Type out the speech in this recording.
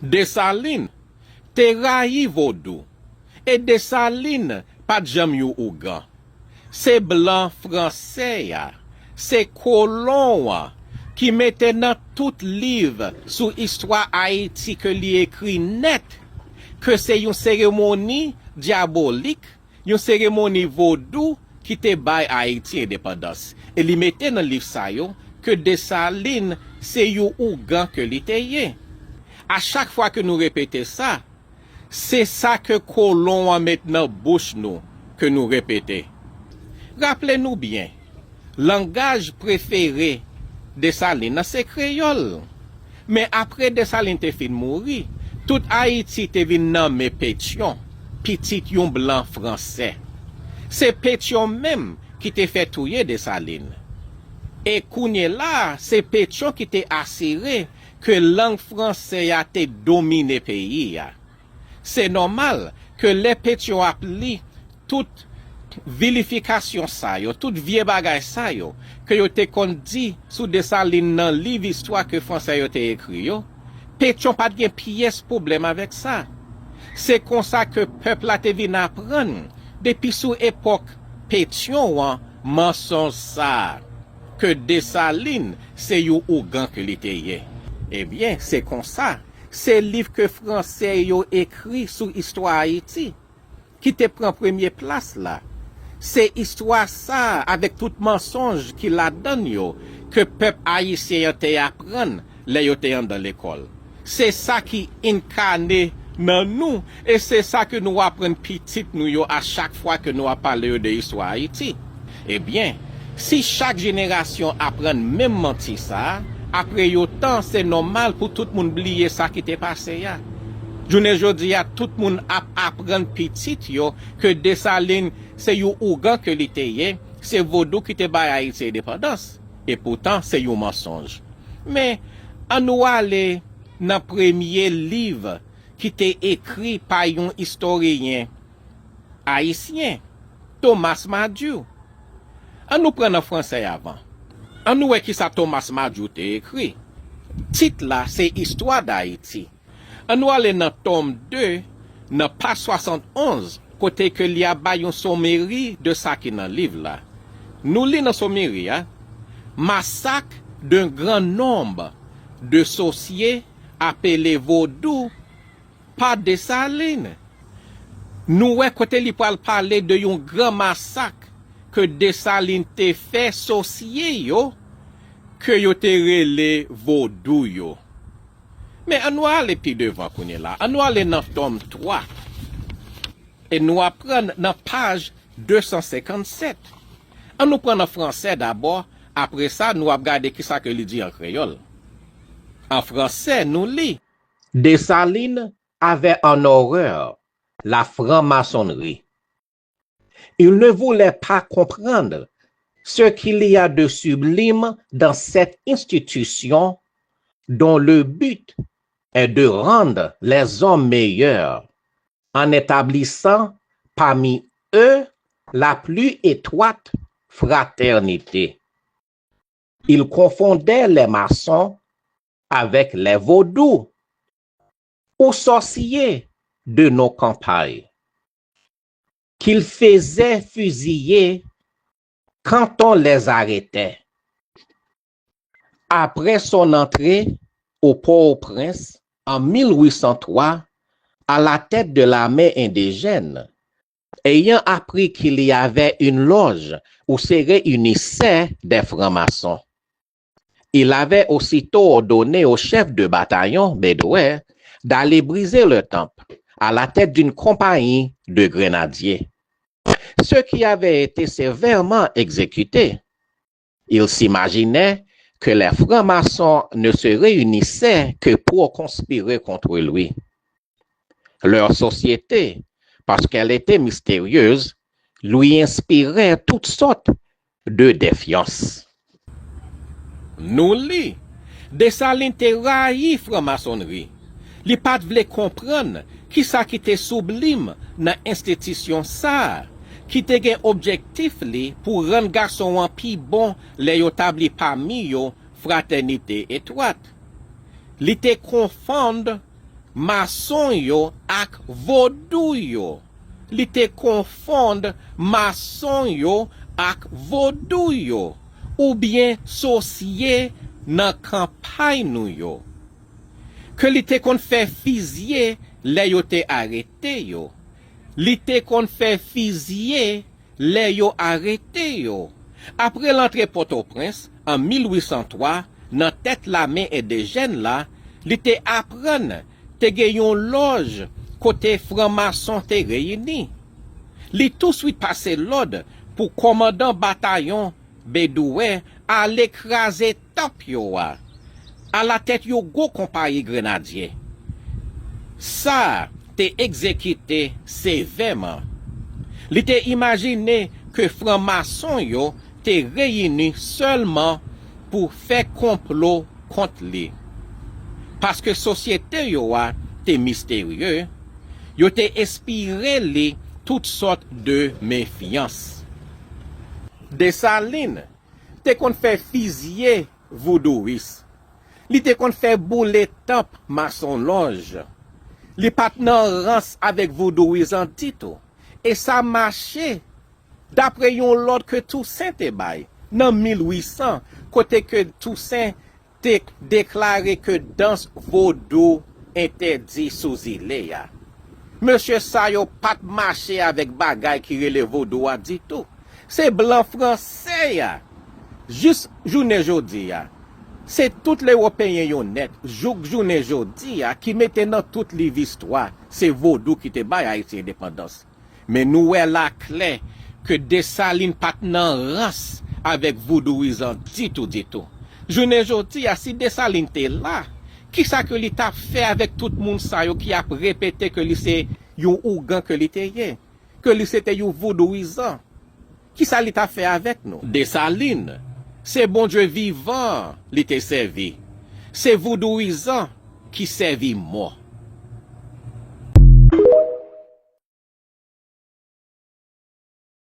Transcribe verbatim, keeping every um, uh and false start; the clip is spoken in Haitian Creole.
Desalin te rayi vodou, e Desalin pa t janm yon ougan. Se blan franse a, se kolon an ki mete nan tout liv sou istwa Ayiti ke li ekri nèt ke se yon seremoni dyabolik, yon seremoni vodou ki te bay Ayiti endepandans. E li mete nan liv sa yo ke Desalin se yon ougan ke li te ye. A chak fwa ke nou repete sa, se sa ke kolon an met nan bouch nou ke nou repete. Raple nou byen, langaj prefere Desalin nan se kreyòl. Men apre Desalin te fin mouri, tout Ayiti te vin nan men Petyon, pitit yon blan franse. Se Petyon menm ki te fè touye Desalin. E kounye la a, se Petyon ki te asire ke lang franse a te domine peyi a. Se nòmal ke lè Petyon ap li tout vilifikasyon sa yo, tout vye bagay sa yo, ke yo te konn di sou Desalin nan liv istwa ke franse yo te ekri yo, Petyon pa t gen pyès pwoblèm avèk sa. Se konsa ke pèp la te vin aprann, depi sou epòk Petyon an, mansonj sa a, ke Desalin se yon ougan ke li te ye. Ebyen, se konsa, se liv ke franse yo ekri sou istwa Ayiti ki te pran premye plas la. Se istwa sa a, avèk tout mansonj ki ladann yo, ke pèp ayisyen an te aprann lè yo te anndan lekòl. Se sa ki enkane nan nou, e se sa ke nou aprann pitit nou yo a chak fwa ke nou ap pale yo de istwa Ayiti. Ebyen, si chak jenerasyon aprann menm manti sa a, apre yon tan, se nòmal pou tout moun bliye sa ki te pase a. Jounen jodi a, tout moun ap aprann pitit yo ke Desalin se yon ougan ke li te ye, se vodou ki te bay Ayiti endepandans. Epoutan, se yon mansonj. Men, ann nou ale nan premye liv ki te ekri pa yon istoryen ayisyen, Thomas Madiou. Ann nou pran nan franse avan. Ann nou wè kisa Thomas Madiou te ekri. Tit la se Histoire d'Haïti. Ann nou ale nan tòm de, nan paj swasannonz, kote ke li ap bay yon someri de sa ki nan liv la. Nou li nan someri a, massacre d'un grand nombre de sorciers appelés vodou pa Desalin. Nou wè kote li pral pale de yon gran masak ke Desalin te fè sòsye yo, ke yo te rele vodou yo. Men ann nou ale pi devan kounye la. Ann nou ale nan tòm twa. E nou ap pran nan paj de san senkannsèt. Ann nou pran nan franse dabò, apre sa, nou ap gade kisa ke li di an kreyòl. An franse, nou li. Dessalines avait en horreur la franc-maçonnerie. Il ne voulait pas comprendre ce qu'il y a de sublime dans cette institution dont le but est de rendre les hommes meilleurs en établissant parmi eux la plus étroite fraternité. Il confondait les maçons avec les vaudous ou sorciers de nos campagnes, qu'il faisait fusiller quand on les arrêtait. Après son entrée au Port-au-Prince en mille huit cent trois, à la tête de l'armée indigène, ayant appris qu'il y avait une loge où se réunissaient des francs-maçons. Il avait aussitôt ordonné au chef de bataillon bédouin d'aller briser le temple à la tête d'une compagnie de grenadiers. Ceux qui avaient été sévèrement exécutés, il s'imaginait que les francs-maçons ne se réunissaient que pour conspirer contre lui. Leur société, parce qu'elle était mystérieuse, lui inspirait toutes sortes de défiance. Nou li, Desalin te rayi franmasonri. Li pa t vle konprann kisa ki te sublim nan enstitisyon sa a, ki te gen objektif li pou rann gason an pi bon lè yo tabli pami yo fratènite etwat. Li te konfonn mason yo ak vodou yo. Li te konfonn mason yo ak vodou yo, oubyen sosye nan kanpay nou yo. Ke li te konn fè fizye lè yo te arete yo. Li te konn fè fizye lè yo arete yo. Apre l antre Pòtoprens an mil uit san twa, nan tèt lame endijèn la, li te aprann te gen yon lòj kote franmason te reyini. Li touswit pase lòd pou kòmandan batayon Bedouin ale kraze tanp yo a, alatèt yon gwo konpayi grenadye. Sa a te egzekite sevèman. Li te imajine ke franmason yo te reyini sèlman pou fè konplo kont li. Paske sosyete yo a te misterye, yo te enspire li tout sòt de mefyans. Desalin te konn fè fizye voudouyis. Li te konn fè boule tanp masonlòj. Li pa t nan rans avèk voudouyizan ditou. E sa mache dapre yon lòd ke Tousen te bay nan mil uit san, kote ke Tousen te deklare ke dans vodou entèdi sou zile a. Mesye sa yo pa t mache avèk bagay ki rele vodou a ditou. Se blan franse a. Jis jounen jodi a, se tout Ewopeyen yo nèt, jouk jounen jodi a, ki mete nan tout liv istwa, se vodou ki te bay Ayiti endepandans. Men nou wè la klè ke Desalin pa t nan rans avèk voudouyizan ditou, ditou. Jounen jodi a, si Desalin te la, kisa ke li t ap fè avèk tout moun sa yo ki ap repete ke li se yon ougan ke li te ye, ke li se te yon voudouyizan? Kisa li t ap fè avèk nou? Desalin, se Bondye vivan an li te sèvi. Se voudouyizan ki sèvi mò.